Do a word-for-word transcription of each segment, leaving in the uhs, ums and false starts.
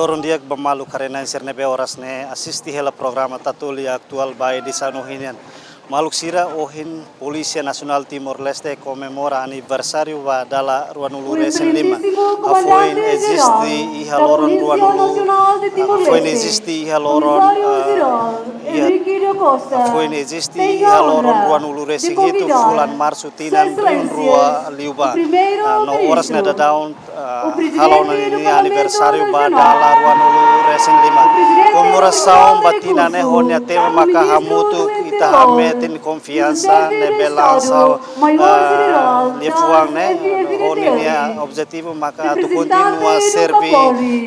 Loron di'ak ba maluk haree-na'in sira ne'ebé oras ne'e asiste hela programa Tatoli Atuál ba edisaun ohin nian. Maluk sira, ohin Polísia Nasionál Timor-Leste komemora aniversáriu ba dala ruanulu resin lima. Hafoin eziste iha loron ruanulu, hafoin eziste iha loron, ah, iha, hafoin eziste iha loron ruanulu resin hitu fulan Marsu tinan rihun rua liubá. Ah, no oras ne'e daudaun, ah, halo ona ninia aniversáriu ba dala ruanulu resin lima. Komemorasaun ba tinan ne'e ho nia tema maka hamutuk ita hametin konfiansa ne'ebé lansa, ah, liafuan ne'e, ho ninia objetivu maka atu kontinua serve,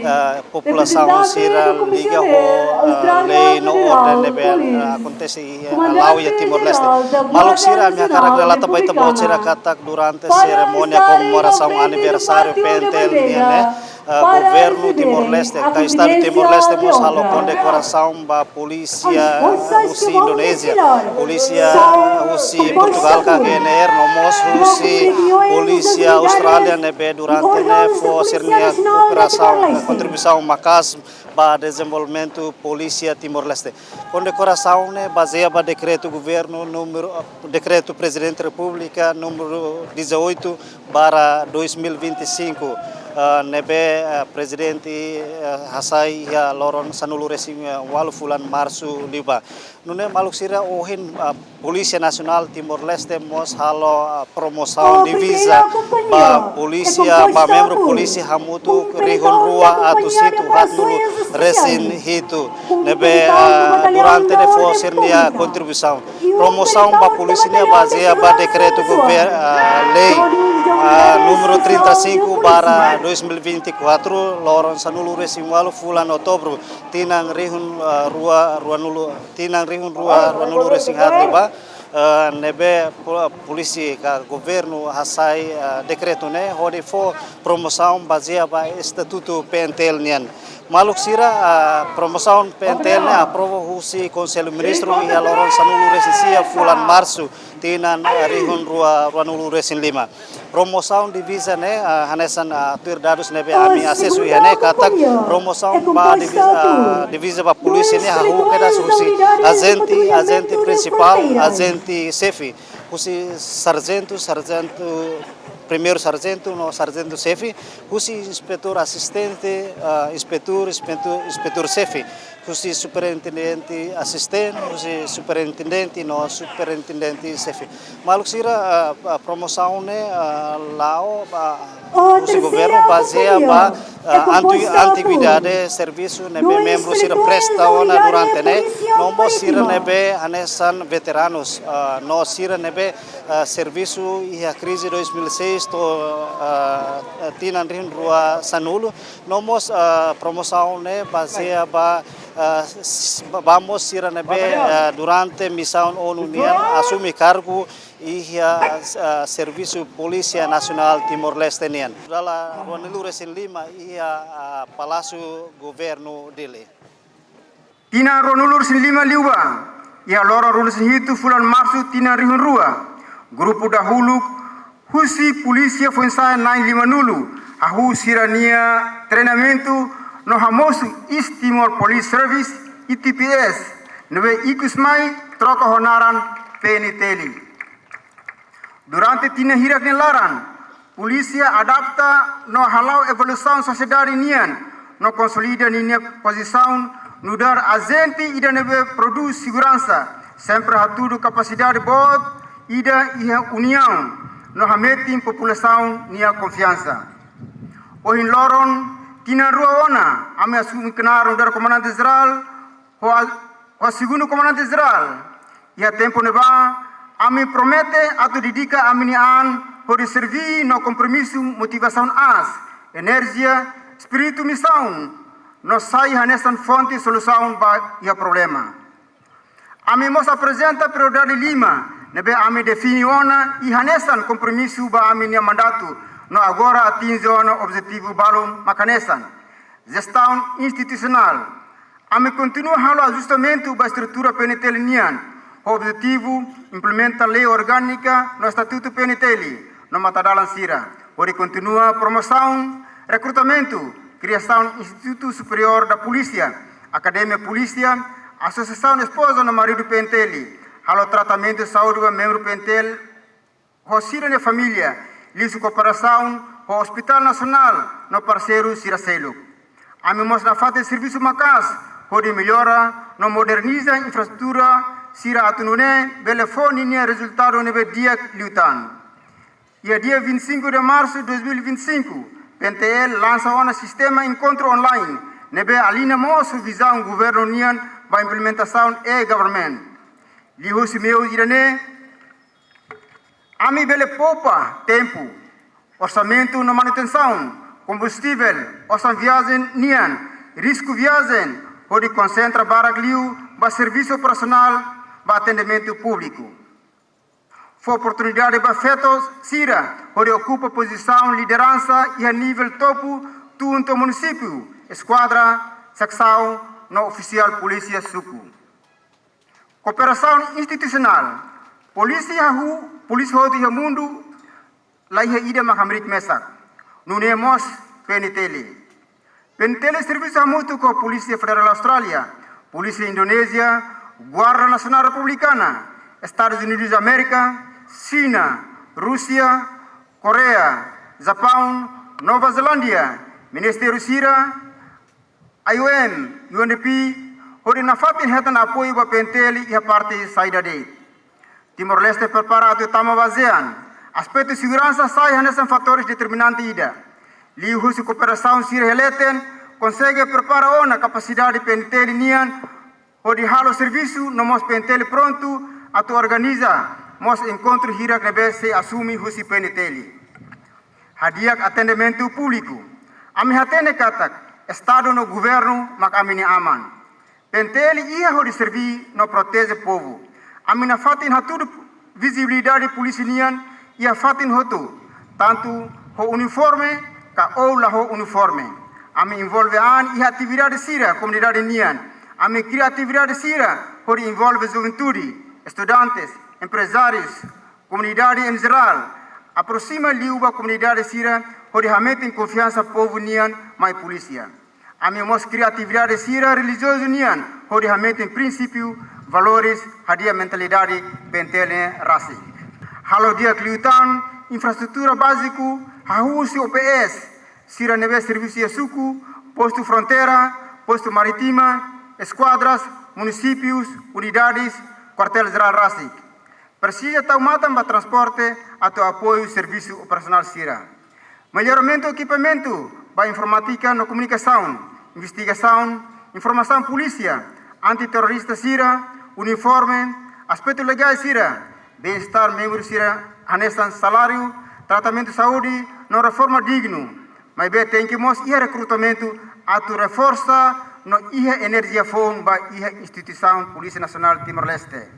ah, populasaun sira liga ho, ah, lei no orden ne'ebé, ah, akontese iha, ah, la'o iha Timor-Leste. Maluk sira, ami hakarak relata ba ita-boot sira katak durante serimónia komemorasaun aniversáriu P N T L nian ne'e, ah, governu Timor-Leste, ka Estadu Timor-Leste mós halo kondekorasaun ba polísia husi Indonézia, polísia husi Portugál ka G N R, no mós husi polísia Austrália ne'ebé durante ne'e fó sira-nia kooperasaun, kontribuisaun maka'as ba dezenvolvimentu polísia Timor-Leste. Kondekorasaun ne'e bazeia ba dekretu governu númeru, dekretu Prezidente Repúblika númeru dezoito barra dois mil e vinte e cinco, ah, ne'ebé, ah, Prezidente, ah, hasai iha loron sanulu resin, ah, ualu fulan Marsu liubá. Nune'e maluk sira, ohin, ah, Polísia Nasionál Timor-Leste mós halo, ah, promosaun diviza ba polísia, ba membru polísia hamutuk rihun rua atus hitu haatnulu resin hitu. Ne'ebé, ah, durante ne'e fó sira-nia kontribuisaun. Promosaun ba polísia ne'e bazeia ba dekretu gover-, ah, lei, ah, númeru trinta e cinco barra dois mil e vinte e quatro, loron sanulu resin ualu fulan Outubru, tinan rihun, ah, rua, ruanulu, tinan rihun rua, ruanulu resin haat liubá, ah, ne'ebé po-, polísia ka governu hasai, ah, dekretu ne'e hodi fó promosaun bazeia ba estatutu P N T L nian. Maluk sira, ah, promosaun P N T L ne'e aprova husi Konsellu Ministru iha loron sanulu resin sia fulan Marsu tinan, ah, rihun rua, ruanulu resin lima. Promosaun diviza ne'e, ah, hanesan, ah, tuir dadus ne'ebé ami asesu iha ne'e katak promosaun ba diviza, ah, diviza ba polísia ne'e hahú kedas husi ajente, ajente prinsipál, ajente xefe, husi sarjentu, sarjentu, primeiru sarjentu no sarjentu xefe, husi inspetór asistente, ah, inspetór, inspetór, inspetór xefe, husi superintendente asistente, husi superintendente no superintendente xefe. Maluk sira, ah, ah, promosaun ne'e, ah, la'o ba husi governu bazeia ba, ah, anti-, antiguidade servisu ne'ebé membru sira presta ona durante ne'e, no mós sira ne'ebé hanesan veteranus, ah, no sira ne'ebé, ah, servisu iha krize dois mil e seis to'o, ah, tinan rihun rua sanulu, no mós, ah, promosaun ne'e bazeia ba, ah, s-, ba, ba mós sira ne'ebé, ah, durante misaun ONU nian asume kargu iha, ah, servisu Polísia Nasionál Timor-Leste nian. Dala ruanulu resin lima iha, ah, Palásiu Governu Dili. Tinan ruanulu resin lima liubá, iha loron ruanulu resin hitu fulan Marsu tinan rihun rua, grupu dahuluk husi Polísia Foinsa'e na'in limanulu hahú sira-nia treinamentu no hamosu East Timor Police Service, E T P S, ne'ebé ikus mai troka ho naran P N T L. Durante tinan hirak nia laran, polísia adapta no hala'o evolusaun sosiedade nian, no konsolida ninia pozisaun nu'udar ajente ida ne'ebé prodús seguransa, sempre hatudu kapasidade boot ida iha uniaun, no hametin populasaun nia konfiansa. Ohin loron, tinan rua ona, ami asume knaar nu'udar Komandante Jerál, ho a-, ho segundu Komandante Jerál. Iha tempu ne'ebá, ami promete atu dedika ami-nia an hodi serví no kompromisu, motivasaun aas, enerjia, espíritu misaun, no sai hanesan fonte solusaun ba iha problema. Ami mós aprezenta prioridade lima ne'ebé ami define ona i hanesan kompromisu ba ami-nia mandatu, no agora atinje ona objetivu balun mak hanesan: jestaun institusionál. Ami kontinua halo ajustamentu ba estrutura P N T L nian, ho objetivu implementa lei orgánika no estatutu P N T L no matadalan sira, hodi kontinua promosaun, rekrutamentu, Kriasaun Institutu Superiór da Polísia, Akademia Polísia, Asosiasaun Espoza no Maridu P N T L, halo tratamentu saúde ba membru P N T L, ho sira-nia família, liuhusi kooperasaun ho Hospital Nasionál no parseiru sira seluk. Ami mós nafatin servisu maka'as hodi mellora no moderniza infraestrutura sira atu nune'e bele fó ninia rezultadu ne'ebé di'ak liután. Iha dia vinte e cinco de março de dois mil e vinte e cinco, P N T L lansa ona sistema enkontru online ne'ebé aliña mós ho vizaun governu nian ba implementasaun e-government. Liuhusi meius ida-ne'e, ami bele poupa tempu, orsamentu no manutensaun, kombustivel, osan viajen nian, risku viajen, hodi konsentra barak liu ba servisu operasionál ba atendimentu públiku. Fó oportunidade ba feto sira hodi okupa pozisaun lideransa iha nivel topu, tun to'o munisípiu, eskuadra, seksaun no ofisiál polísia suku. Kooperasaun institusionál. Polísia hahú, polísia hotu iha mundu, laiha ida mak hamriik mesak. Nune'e mós P N T L. P N T L servisu hamutuk ho Polísia Federál Austrália, Polísia Indonézia, Guarda Nasionál Republikana, Estadus Unidus Amérika, Xina, Rúsia, Koreia, Japaun, Nova Zelándia, ministériu sira, I O M, U N D P, hodi nafatin hetan apoiu ba P N T L iha parte saida de'it. Timor-Leste prepara atu tama ba ASEAN. Aspetu seguransa sai hanesan fatores determinante ida. Liuhusi kooperasaun sira iha leten, konsege prepara ona kapasidade P N T L nian hodi halo servisu no mós P N T L prontu atu organiza mós enkontru hirak ne'ebé sei asumi husi P N T L. Hadi'ak atendimentu públiku. Ami hatene katak Estadu no governu mak ami-nia aman. P N T L iha hodi serví no proteje povu. Ami nafatin hatudu vizibilidade polísia nian iha fatin hotu, tantu ho uniforme ka ou la ho uniforme. Ami envolve an iha atividade sira komunidade nian. Ami kria atividade sira hodi envolve juventude, estudantes, emprezárius, komunidade em jerál, aproxima liu ba komunidade sira hodi hametin konfiansa povu nian mai polísia. Ami mós kria atividade sira relijiozu nian hodi hametin prinsípiu, valores, hadi'a mentalidade P N T L rasik. Halo di'ak liután infraestrutura báziku, hahú husi O P S sira ne'ebé servisu iha suku, postu fronteira, postu marítima, eskuadras, munisípius, unidades, kuartél jerál rasik. Presiza tau matan ba transporte atu apoiu servisu operasionál sira. Melloramentu ekipamentu ba informátika no komunikasaun, investigasaun, informasaun polísia, antiterrorista sira, uniforme, aspetu legál sira, bem-estar membru sira, hanesan saláriu, tratamentu saúde, no reforma dignu. Maibé tenke mós iha rekrutamentu atu reforsa no iha enerjia foun ba iha instituisaun Polísia Nasionál Timor-Leste.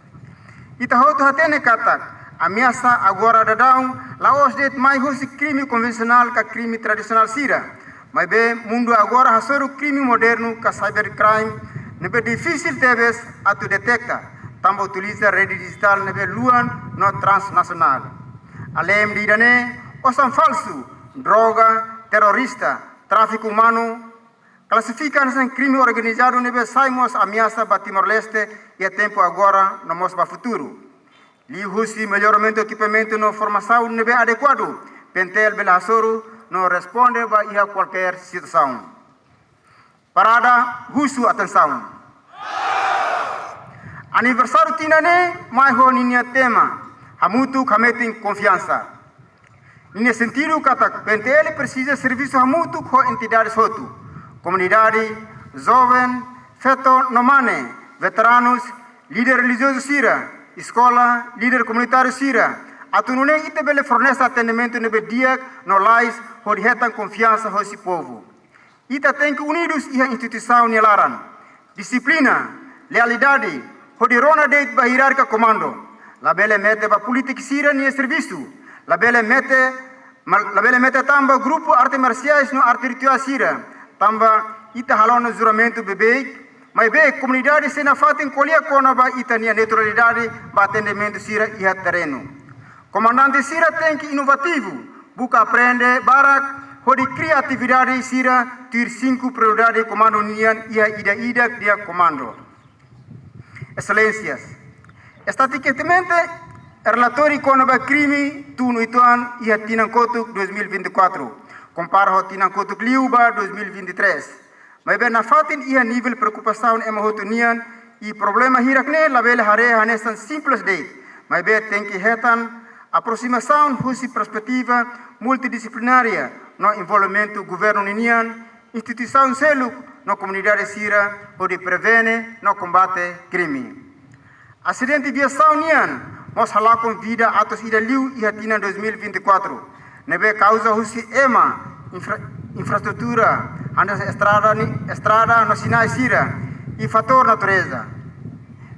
Ita hotu hatene katak ameasa agora daudaun la'ós de'it mai husi krime konvensionál ka krime tradisionál sira. Maibé mundu agora hasoru krime modernu ka cybercrime ne'ebé difisil tebes atu deteta, tanba utiliza rede dijitál ne'ebé luan no transnasionál. Aleinde ida-ne'e, osan falsu, droga, terrorista, tráfiku umanu, klasifika hanesan krime organizadu ne'ebé sai mós ameasa ba Timor-Leste iha tempu agora no mós ba futuru. Liuhusi melloramentu ekipamentu no formasaun ne'ebé adekuadu, P N T L bele hasoru no responde ba iha kualkér situasaun. Parada husu atensaun. Aniversáriu tinan ne'e mai ho ninia tema, hamutuk hametin konfiansa. Ninia sentidu katak P N T L presiza servisu hamutuk ho entidades hotu, komunidade, joven, feto no mane, veteranus, líder relijiozu sira, eskola, líder komunitáriu sira, atu nune'e ita bele fornese atendimentu ne'ebé di'ak no lais hodi hetan konfiansa hosi povu. Ita tenke unidus iha instituisaun nia laran. Dixiplina, lealdade, hodi rona de'it ba hierarkia komandu. Labele mete ba polítiku sira-nia servisu. Labele mete, ma-, labele mete tan ba grupu arte marsiais no arte rituál sira. Tanba ita halo ona juramentu beibeik, maibé komunidade sei nafatin ko'alia kona-ba ita-nia neutralidade ba atendimentu sira iha terrenu. Komandante sira tenke inovativu, buka aprende barak, hodi kria atividade sira tuir sinku prioridade komandu nian iha ida-idak nia komandu. Exelénsias, estatistikamente, relatóriu kona-ba krime tun uitoan iha tinan kotuk dois mil e vinte e quatro, kompara ho tinan kotuk liu ba dois mil e vinte e três. Maibé nafatin iha nivel preokupasaun ema hotu nian, i problema hirak-ne'e labele haree hanesan simples de'it. Maibé tenke hetan aproximasaun husi perspetiva multidisiplinária no envolvimentu governu ninian, instituisaun seluk no komunidade sira hodi prevene no kombate krime. Asidente viasaun nian mós halakon vida atus ida liu iha tinan dois mil e vinte e quatro, ne'ebé kauza husi ema, infra-, infraestrutura, hanesan estrada ni-, estrada no sinais sira, i fatór natureza.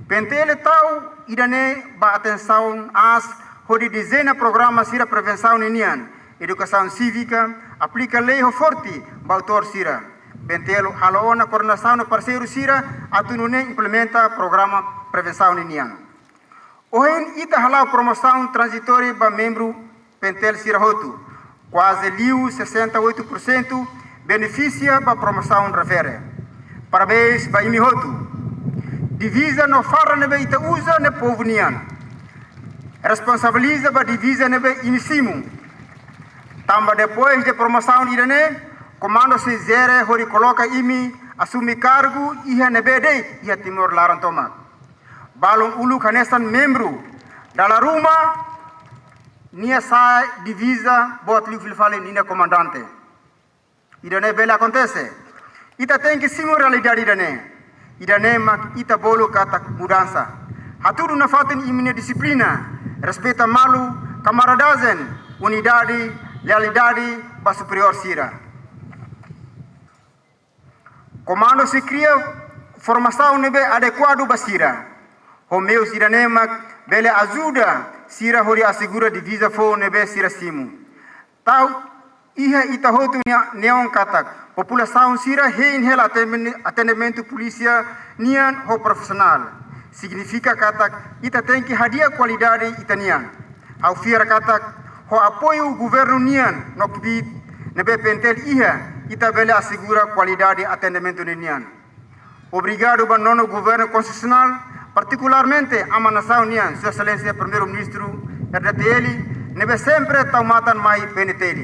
P N T L tau ida-ne'e ba atensaun aas hodi dezeña programa sira prevensaun ninian, edukasaun sívika, aplika lei ho forte ba autór sira. P N T L halo ona koordenasaun ho parseiru sira atu nune'e implementa programa prevensaun ninian. Ohin ita hala'o promosaun tranzitória ba membru P N T L sira hotu. Kuaze liu sessenta e oito por cento benefisia ba promosaun refere. Parabéns ba imi hotu. Diviza no farda ne'ebé ita uza ne'e povu nian. Responsabiliza ba diviza ne'ebé imi simu. Tanba depois de promosaun ida-ne'e, komandu sei jere hodi koloka imi asume kargu iha ne'ebé de'it iha Timor laran tomak. Balun uluk hanesan membru, dala ruma nia sa'e diviza boot liu fila fali ninia komandante. Ida-ne'e bele akontese. Ita tenke simu realidade ida-ne'e. Ida-ne'e mak ita bolu katak mudansa. Hatudu nafatin imi-nia dixiplina, respeita malu, kamaradagem, unidade, lealdade ba superiór sira. Komandu sei kria formasaun ne'ebé adekuadu ba sira. Ho meius ida-ne'e mak bele ajuda sira hodi asegura diviza foun ne'ebé sira simu. Tau iha ita hotu nia neon katak populasaun sira hein hela atende-, atendimentu polísia nian ho profisionál. Signifika katak ita tenke hadi'a kualidade ita-nian. Ha'u fiar katak ho apoiu governu nian no kbiit ne'ebé P N T L iha, ita bele asegura kualidade atendimentu ninian. Obrigadu ba nono governu konstitusionál, partikularmente aman nasaun nian, Sua Exelénsia Primeiru-Ministru R D T L, ne'ebé sempre tau matan mai P N T L.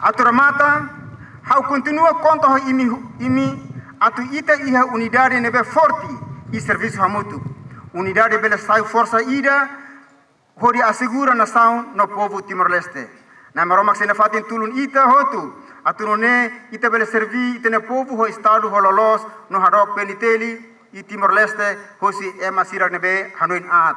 Atu remata, ha'u kontinua konta ho imi, imi atu ita iha unidade ne'ebé forte i servisu hamutuk. Unidade bele sai forsa ida hodi asegura nasaun no povu Timor-Leste. Na'i Maromak sei nafatin tulun ita hotu, atu nune'e ita bele serví ita-nia povu ho Estadu ho loloos no hadook P N T L i Timor-Leste hosi ema sira ne'ebé hanoin aat.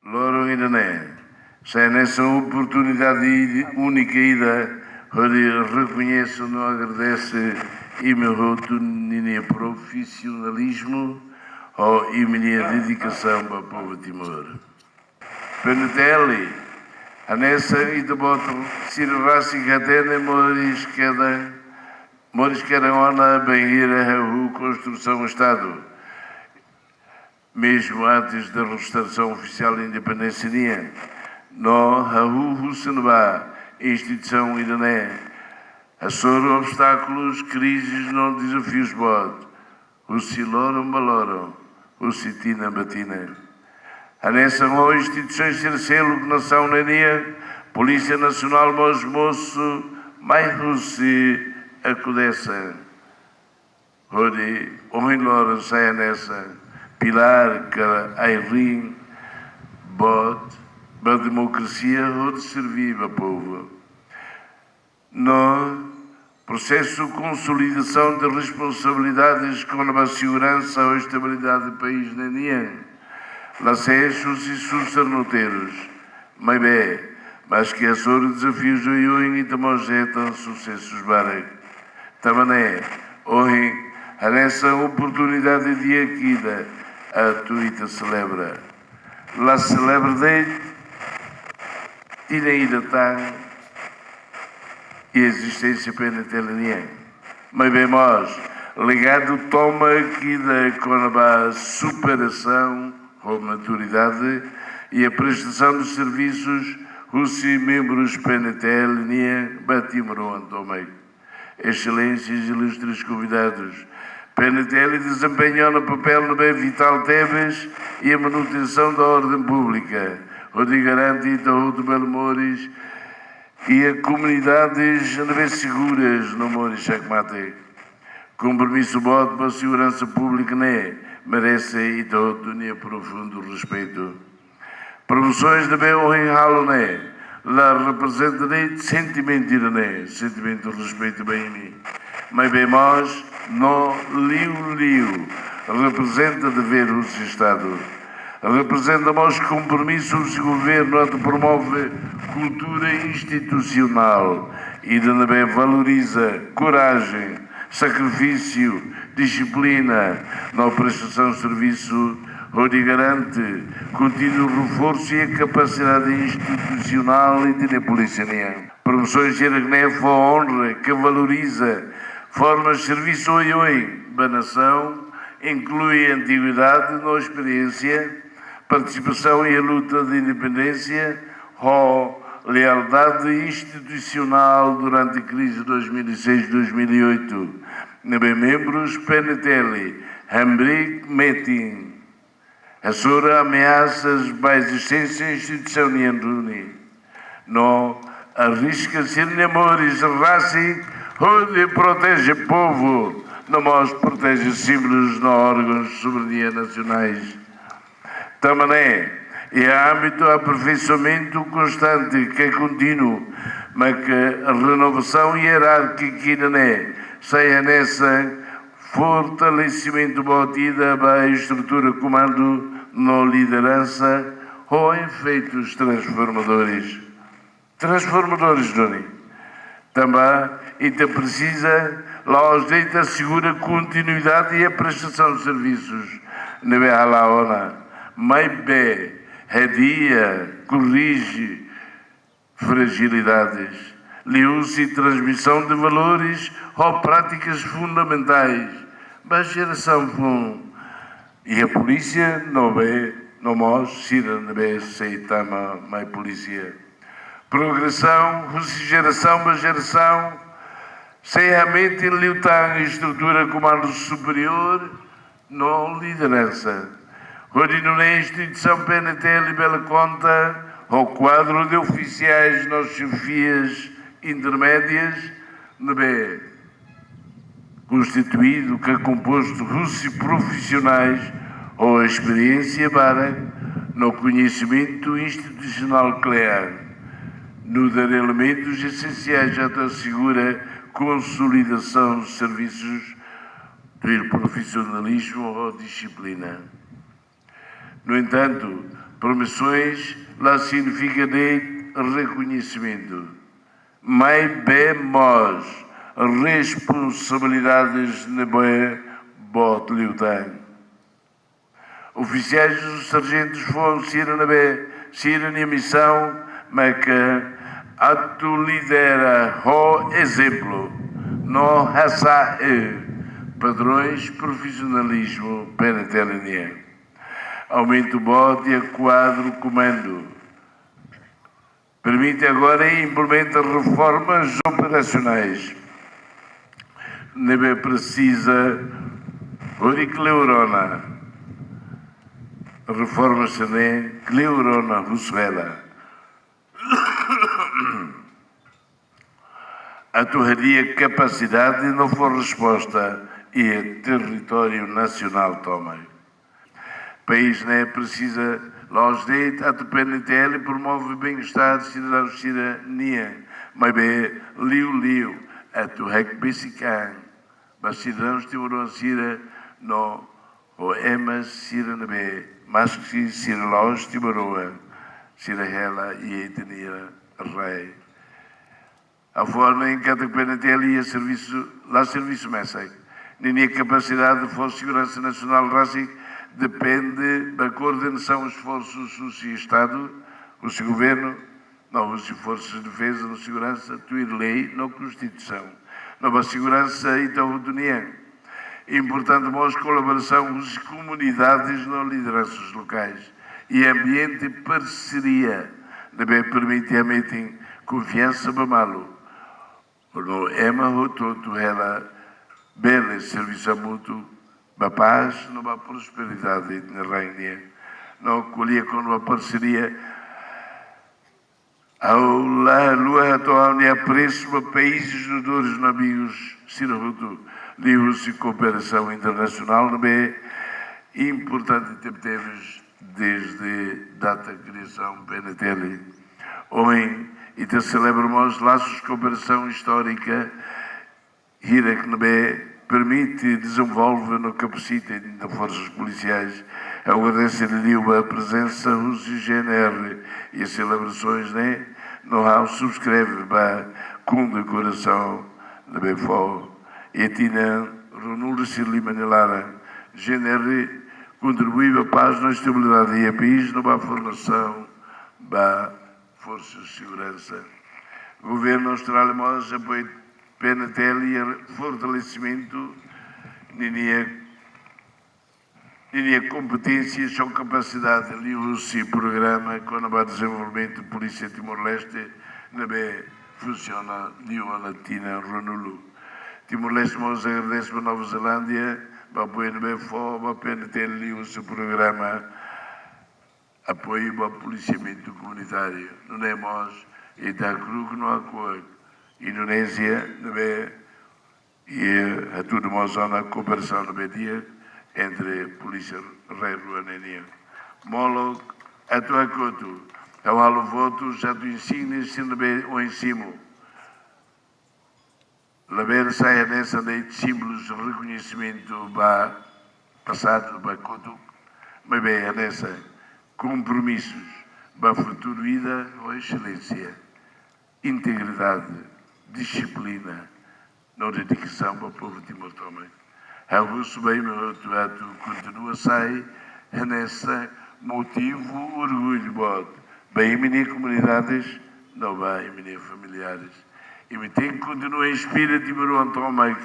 Loron ida-ne'e sai hanesan oportunidade únika ida hodi rekoñese no agradese imi hotu ninia profisionalizmu ho imi-nia dedikasaun ba povu Timor. P N T L, hanesan ita-boot sira rasik hatene, moris kedan, moris kedan ona bainhira hahú konstrusaun Estadu. Mezmu antes da restaurasaun ofisiál independénsia nian, no hahú husu ba instituisaun ida-ne'e, hasoru obstákulus, krizes no dezafius boot, husi loron ba loron, husi tinan ba tinan. Hanesan ho instituisaun sira seluk nasaun ne'e nian, Polísia Nasionál mós mosu mai husi Akudesa. Hodi ohin loron sai hanesan pilár ka ai-riin boot ba demokrasia hodi serví ba povu. No prosesu konsolidasaun de responsabilidades kona-ba seguransa ho estabilidade país ne'e nian la sees husi susar no terus. Maibé, maske hasoru dezafius oioin, ita mós hetan susesus barak. Tanba ne'e, ohin hanesan oportunidade di'ak ida atu ita selebra. La selebra de'it tinan ida tan, i ezisténsia PNTL nian. Maibé mós, legadu tomak ida kona-ba superasaun ho maturidade i a prestasaun de servisus husi membrus PNTL nian ba timoroan tomak. Exelénsias, ilustres konvidadus, PNTL dezempeña ona papél ne'ebé vitál tebes iha manutensaun da orden públika, hodi garante ita hotu bele moris iha komunidades ne'ebé seguras no moris xakmate. Kompromisu boot ba seguransa públika ne'e merese ita hotu nia profundu respeitu. Promosoens ne'ebé ohin halo ne'e la reprezenta de'it sentimentu ida-ne'e, sentimentu respeitu ba imi. Maibé mós no liuliu reprezenta dever husi Estadu. Reprezenta mós kompromisu husi governu atu promove kultura institusionál ida ne'ebé valoriza korajen, sakrifísiu, dixiplina no prestasaun servisu, hodi garante kontinua reforsu iha kapasidade institusionál ida-ne'e polísia nian. Promosoens sira-ne'e fó onra ka valoriza forma servisu oioin ba nasaun, inklui antiguidade no esperiénsia, partisipasaun iha luta de independénsia, ho lealdade institusionál durante krize dois mil e seis, dois mil e oito, ne'ebé membrus PNTL hamriik metin, hasoru ameasas ba ezisténsia instituisaun nian duni, no arriska sira-nia moris rasik hodi proteje povu, no mós proteje símbolus no órgauns soberania nasionais. Tanba ne'e, iha ámbitu aperfeisoamentu konstante ka kontínuu, maibé renovasaun ierárkika ida-ne'e sai hanesan fortalesimentu boot ida ba estrutura komandu no lideransa ho efeitus transformadores. Transformadores duni. Tanba ita presiza la'ós de'it asegura kontinuidade iha prestasaun servisus ne'ebé hala'o ona, maibé hadi'a, korrije frajilidades liuhusi transmisaun de valores ho prátikas fundamentais ba jerasaun foun iha polísia no be, no mós sira ne'ebé sei tama mai polísia. Progresaun husi jerasaun ba jerasaun sei hametin liután estrutura komandu superiór no lideransa, hodi nune'e instituisaun PNTL bele konta ho kuadru de ofisiais no xefias intermédias ne'ebé konstituidu ka kompostu husi profisionais ho esperiénsia barak no koñesimentu institusionál kle'an, nu'udar elementus esensiais atu asegura konsolidasaun servisus de profisionalizmu ho dixiplina. No entantu, promosoens la signifika de'it rekoñesimentu, maibé mós responsabilidades ne'ebé boot liután. Ofisiais no sarjentus foun sira ne'ebé sira-nia misaun maka atu lidera ho ezemplu no hasa'e padrões profisionalizmu PNTL nian. Aumenta boot iha kuadru komandu permite agora implementa reformas operasionais ne'ebé presiza hodi kleur ona. Reformas ne'e kleur ona husu hela atu hadi'a kapasidade no fó resposta iha territóriu nasionál tomak. País ne'e presiza la'ós de'it atu PNTL promove bem-estar sidadaun sira-nian, maibé liuliu atu hakbesik an ba sidadauns timoroan sira no ho ema sira ne'ebé maski sira la'ós timoroan, sira hela iha etnia rai. Ha'u fó hanoin katak PNTL iha servisu, la servisu mesak. Ninia kapasidade fó seguransa nasionál rasik depende ba koordenasaun esforsus husi Estadu, husi governu, no husi Forsas Defeza no Seguransa, tuir lei no Konstituisaun. No ba seguransa ita hotu nian. Importante mós kolaborasaun husi komunidades no lideransas lokais. I ambiente parseria ne'ebé permite hametin konfiansa ba malu. No ema hotu-hotu hela bele servisu hamutuk ba pás no ba prosperidade ita-nia rain nian. No ko'alia kona-ba parseria, ha'u la haluha hato'o ha'u-nia apresu ba países doadores no amigus sira hotu, liuhusi kooperasaun internasionál ne'ebé importante tebetebes desde data kriasaun P N T L. Ohin, ita selebra mós lasus kooperasaun istórika hirak ne'ebé permite dezenvolve no kapasita ita-nia forsas polisiais. Agradese liu ba prezensa husi G N R iha selebrasoens ne'e, no ha'u subskreve ba kondekorasaun ne'ebé fó iha tinan ruanulu-resin-lima nia laran. G N R kontribui ba pás no estabilidade iha país no ba formasaun ba forsas seguransa. Governu Austrália mós apoia P N T L iha fortalesimentu ninia, ninia kompeténsia no kapasidade liuhusi programa kona-ba dezenvolvimentu Polísia Timor-Leste ne'ebé funsiona liu ona tinan ruanulu. Timor-Leste mós agradese ba Nova Zelándia ba apoiu ne'ebé fó ba P N T L liuhusi programa apoiu ba polisiamentu komunitáriu. Nune'e mós ita hakru'uk no hakuak Indonézia ne'ebé hatudu mós ona kooperasaun ne'ebé di'ak entre polísia rai rua ne'e nian. Molok atu hakotu, ha'u halo votus atu insínia sira ne'ebé ohin simu labele sai hanesan de'it símbolus rekoñesimentu ba pasadu ba kotuk, maibé hanesan kompromisus ba futuru ida ho exelénsia, integridade, dixiplina no dedikasaun ba povu Timor tomak. Ha'u husu ba imi hotu atu kontinua sai hanesan motivu orgullu boot ba imi-nia komunidades no ba imi-nia familiares. Imi tenke kontinua inspira timoroan tomak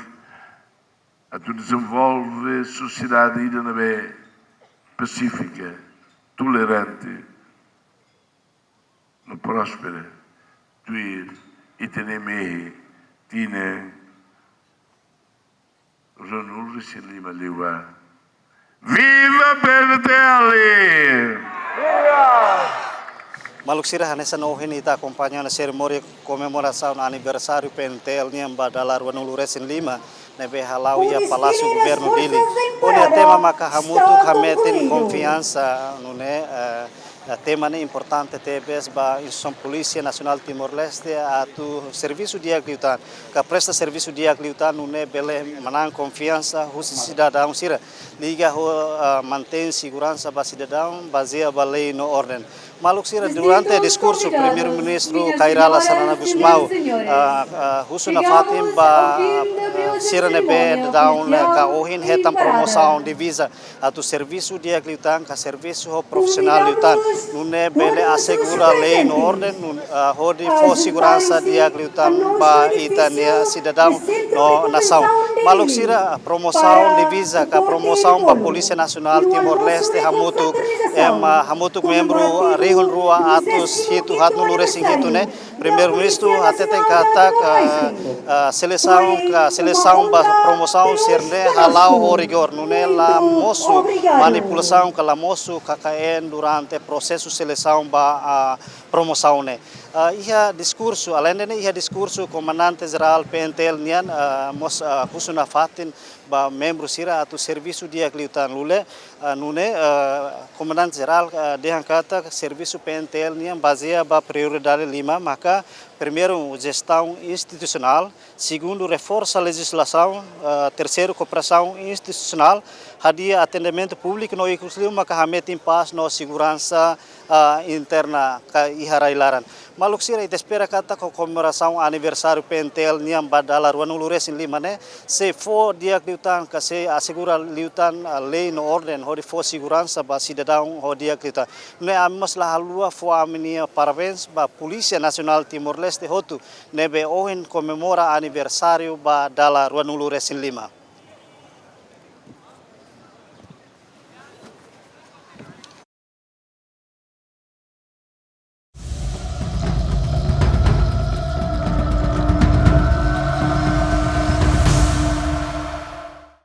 atu dezenvolve sosiedade ida ne'ebé pasífika, tolerante no próspera, tuir ita-nia mehi tinan ruanulu-resin-lima liubá. Viva P N T L! Maluk sira, hanesan ohin ita akompaña ona serimónia komemorasaun aniversáriu P N T L nian ba dala ruanulu-resin-lima ne'ebé hala'o iha Palásiu Governu Dili. Ho nia tema maka hamutuk hametin konfiansa, nune'e, eh, eh, tema ne'e importante tebes ba instituisaun Polísia Nasionál Timor-Leste atu servisu di'ak liután, ka presta servisu di'ak liután, nune'e bele manán konfiansa husi sidadaun sira liga ho, ah, mantein seguransa ba sidadaun, bazeia ba lei no orden. Maluk sira, durante diskursu Primeiru-Ministru Kay Rala Xanana Gusmão, ah, ah, husu nafatin ba, ah, sira ne'ebé daudaun ka ohin hetan promosaun diviza atu servisu di'ak liután, ka servisu ho profisionál liután, nune'e bele asegura lei no orden, nun-, ah, hodi fó seguransa di'ak liután ba ita-nia sidadaun no nasaun. Maluk sira, promosaun diviza ka promosaun ba Polísia Nasionál Timor-Leste hamutuk, ema, hamutuk membru rihun rua atus hitu haatnulu-resin-hitu ne'e, Primeiru-Ministru hateten katak, eh, eh, selesaun ka selesaun ba promosaun sira-ne'e hala'o ho rigór, nune'e la mosu manipulasaun ka la mosu K K N durante prosesu selesaun ba, ah, promosaun ne'e. Ah, iha diskursu, aleinde ne'e iha diskursu Komandante Jerál P N T L nian, ah, mós, ah, husu nafatin ba membru sira atu servisu di'ak liután, nune'e, ah, nune'e, ah, Komandante Jerál, ah, dehan katak servisu P N T L nian bazeia ba prioridade lima, maka primeiru jestaun institusionál, segundu reforsa lejizlasaun, ah, terseiru kooperasaun institusionál, hadi'a atendimentu públiku no ikusliu maka hametin pás no seguransa, ah, interna ka iha rai-laran. Maluk sira, ita espera katak ho komemorasaun aniversáriu P N T L nian ba dala ruanulu resin lima ne'e, sei fó di'ak liután ka sei asegura liután, ah, lei no orden hodi fó seguransa ba sidadaun ho di'ak liután. Nune'e ami mós la haluha fó ami-nia parabéns ba Polísia Nasionál Timor-Leste hotu ne'ebé ohin komemora aniversáriu ba dala ruanulu resin lima.